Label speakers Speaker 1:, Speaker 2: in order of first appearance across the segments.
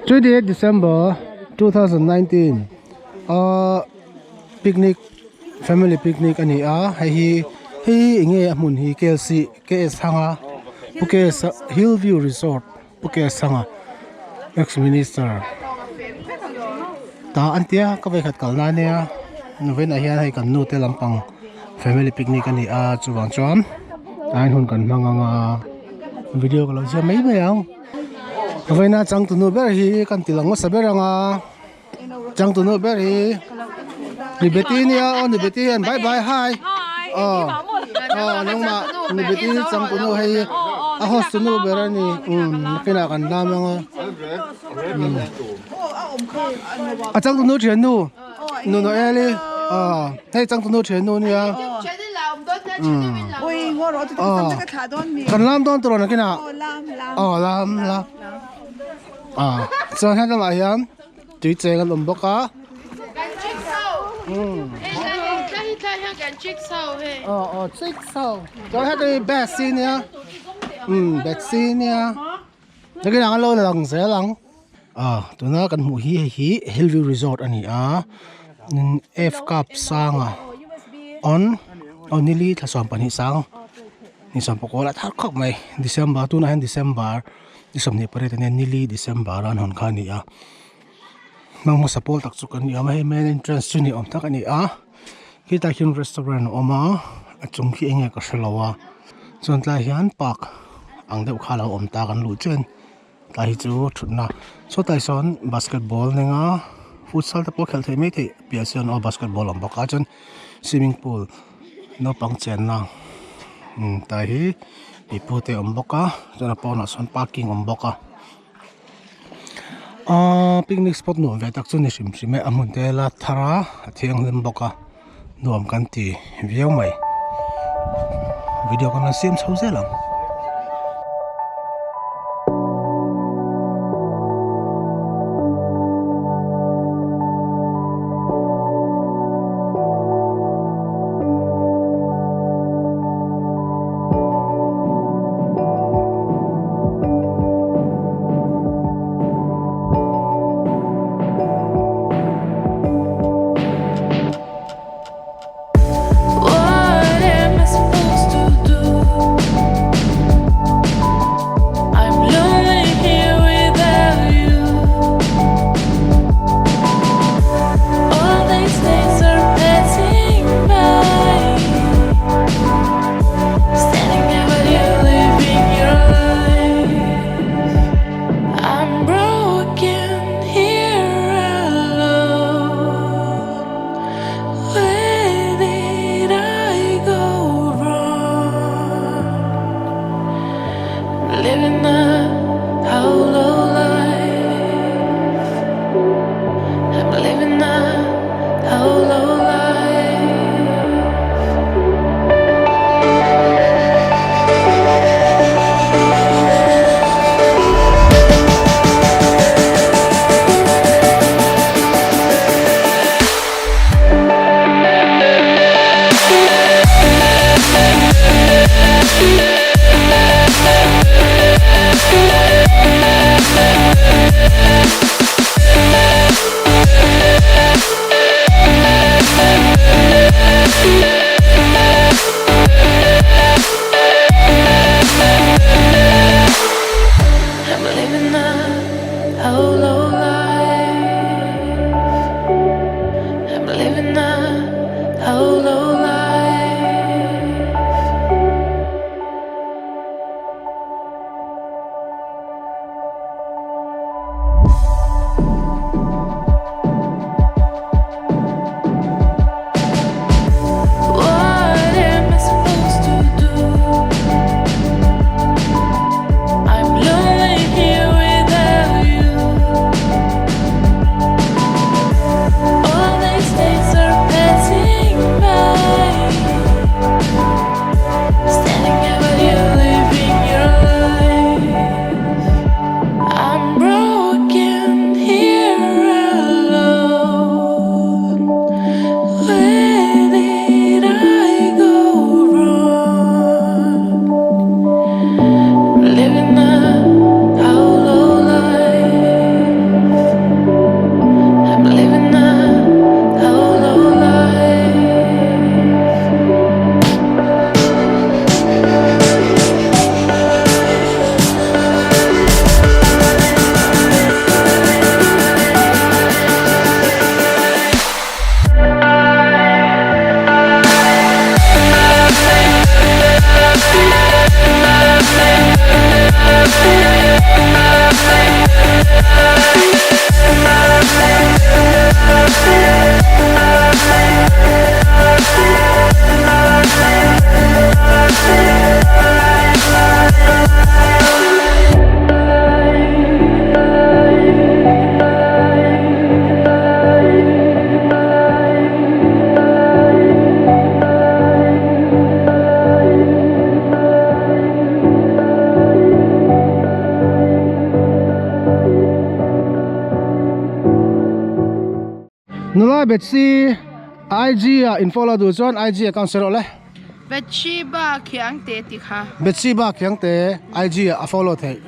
Speaker 1: 28 December 2019 a picnic family picnic a ni a hei hi hei hi eng nge a hmun hi KLC K_S Thanga Pu K_S Hill View Resort Pu K_S Thanga ex minister ta an tia ka vekhat kal na ania vawiinah hian hei kan nu te lampang family picnic a ni a chuvang chuan tlai hun kan hmang ang a video ka lo ziah mai mai ang vawiina changtunu ber hi kan ti lang hmasa ber ang a changtunu ber hi ni beti nia aw ni beti hian bye bye hi aw aw nangmah ni beti changtunu hei hi a host tunu ber a ni umm nakinah kan lam ang a umm a changtunu thiannu nu Noel-i aw hei changtunu thiannu nia umm aw kan lam dawn tur nakinah aw lam lam aw chuan helamah hian. Tui cheng an awm bawk a. Aw aw chicks ho. Chuan heti Betsy nia. Umm Betsy nia. Nakin ang an lo lang zel ang. Ah tuna kan hmuh hi hei hi Hillview Resort a ni a. F cup sanga on aw nili thla 12 sang ni 19 a thar khawp mai December tunah hian December. Ni 28 ania nili December a an hawn kha a ni a hmang hmasa pawl tak chu kan ni awm a hei main entrance chu ni awm tak a ni a khitah khian restaurant a awm a a chung khi eng nge ka hrelo a chuan tlai hian park ang deuh kha alo awm ta kan luh chian tlai hi chu thutna sawtlai sawn basketball a eng a futsal te pawh a khelh theih maithei piah sawn aw basketball a awm bawk a chuan swimming pool naupang chenna umm tai hi pipu te a awm bawk a chuan a pawnah sawn parking a awm bawk a ahh picnic spot nuam ve tak chu ni hrim hrim e a hmun te la thar a a thianghlim bawk a nuam kan ti viau mai video kan han siam chho zel ang.
Speaker 2: What am I supposed to do?
Speaker 1: Nula Betsy IG ah in follow duh chuan IG account sawi rawh le.
Speaker 2: Betsy ba khiangte tih kha.
Speaker 1: Betsy ba khiangte IG ah a follow theih.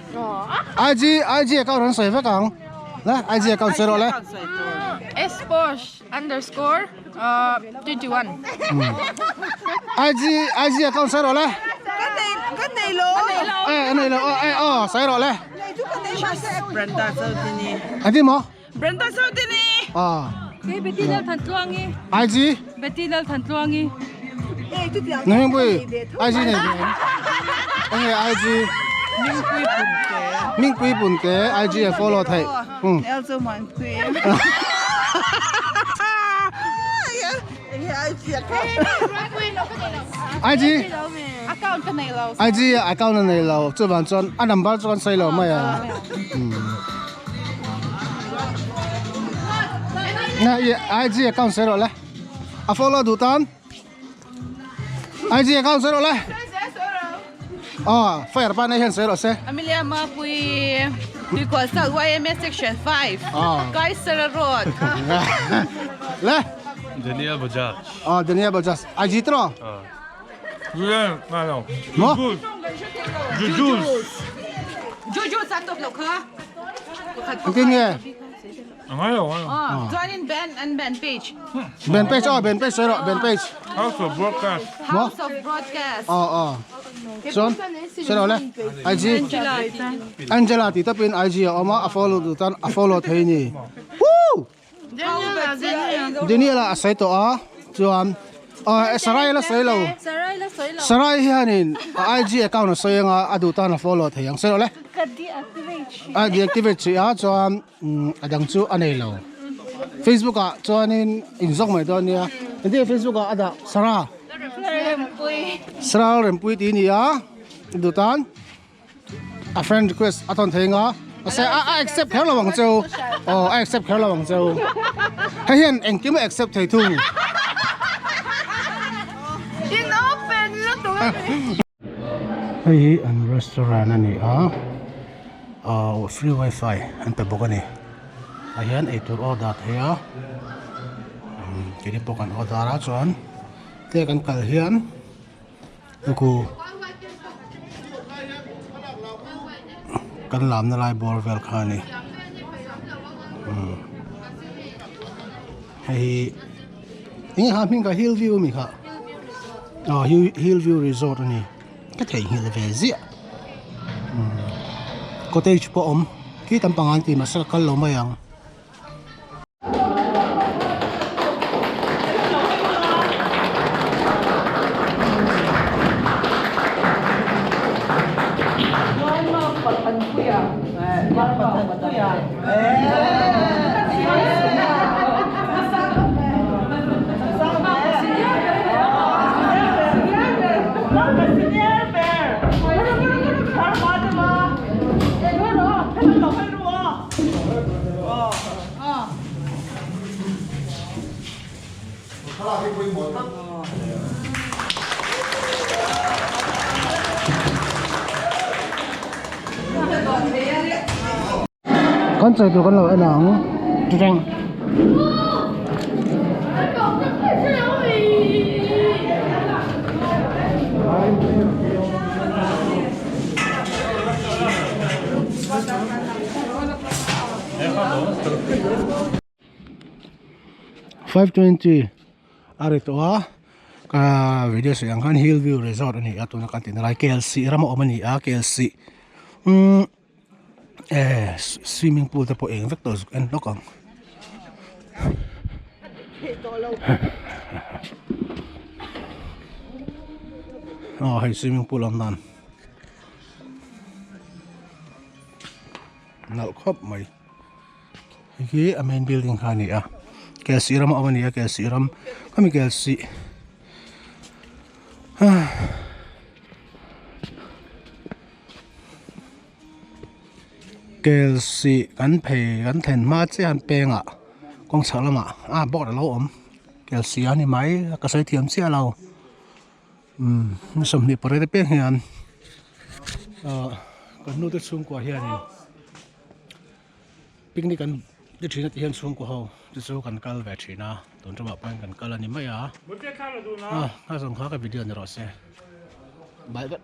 Speaker 1: IG IG account an sawi vek ang. Le IG account sawi rawh le.
Speaker 2: Sposh underscore 21.
Speaker 1: IG IG account sawi rawh le.
Speaker 3: Ka nei ka nei lo.
Speaker 1: Eh a nei lo eh aw sawi rawh le.
Speaker 3: Nei chu ka nei mahse.
Speaker 4: Brenda Chowdhury.
Speaker 1: Engtin maw?
Speaker 4: Brenda Chowdhury.
Speaker 1: Ah.
Speaker 5: Kei Betty Lalthantluangi.
Speaker 1: IG.
Speaker 5: Betty Lalthantluangi.
Speaker 3: Eh chutiang
Speaker 1: Nangpui IG nei ve em? Enge IG?
Speaker 4: Mingpui Punte.
Speaker 1: Mingpui Punte IG a follow theih.
Speaker 4: Um. Elzo Muanpui.
Speaker 3: Enge IG a kha?
Speaker 1: IG.
Speaker 2: Account ka nei lo.
Speaker 1: IG account a nei lo. Chuvang chuan a number chu kan sawi lo mai a. Na i IG account sawi rawh le. A follow duh tan. IG account sawi rawh le. Aw fire pa nei hian sawi rawh se.
Speaker 4: Amelia Mapui Tuikual South YMA Section 5 Kaisara Road.
Speaker 1: Le.
Speaker 6: Daniel Bajaj.
Speaker 1: Aw Daniel Bajaj. IG tro. Maw?
Speaker 6: Juju's.
Speaker 4: Juju's an tawp loh kha.
Speaker 1: Engtin nge?
Speaker 6: A ngai lo, a ngai lo.
Speaker 4: Chuanin band an band page.
Speaker 1: Band page aw, band page sawi rawh, band page.
Speaker 6: House of Broadcast.
Speaker 4: House of Broadcast.
Speaker 1: Aw aw. Chuan sawi rawh le. IG. Angela tih tawpin IG a awm a, a follow duh tan a follow thei ni. Woo! Daniel a sawi tawh a chuan aw Sarai la sawi lo Sarai hianin a IG account a sawi anga a duh tan a follow thei ang sawi rawh le a deactivate chih a chuan a dang chu a nei lo Facebook ah chuanin inzawk mai dawn nia engtin nge Facebook ah a dah Sara Sara Rempui tih a ni a duh tan. A friend request a tawn thei nga mahse a a accept kher lo ang cheu aw a accept kher lo ang cheu hei hian engkim a accept thei thung.
Speaker 2: In open lutuk a ni.
Speaker 1: Hei hi an restaurant a ni a aw free wifi an pe bawk a ni ah hian eitur order thei a keini pawh kan order a chuan te kan kal hian. Luku kan lamna lai bawr vel kha a ni umm hei hi eng nge kha hming kha hill view a mi kha aw hill view resort a ni ka theihnghilh ve ziah umm cottage pawh a awm khi tam panga an ti mahse ka kal lo mai ang. Kan chei tur kan lo en ang titeng. 520 a ri tawh a ka video sawi ang khan hill view resort a ni a tuna kan tihna lai K_L_C ram a awm a ni a K_L_C umm eh swimming pool te pawh eng vek tawh zuk en hlawk ang. Aw hei swimming pool awm dan. Nalh khawp mai hei hi a main building kha a ni a Kelsih ram a awm a ni a Kelsih ram khami Kelsih Kelsih kan phei kan thlen hma chiah hian pengah kawng chhak lamah a board alo awm Kelsih a ni mai ka sawi thiam chiah lo. Umm ni 28 te piang hian ahh kan nu te chhungkua hianin picnic an Ti thin a ti hian chhungkaw ho te chu kan kal ve thin a tun ṭumah pawhin kan kal a ni mai a ah kha zawng kha ka video ni rawh se bye vek.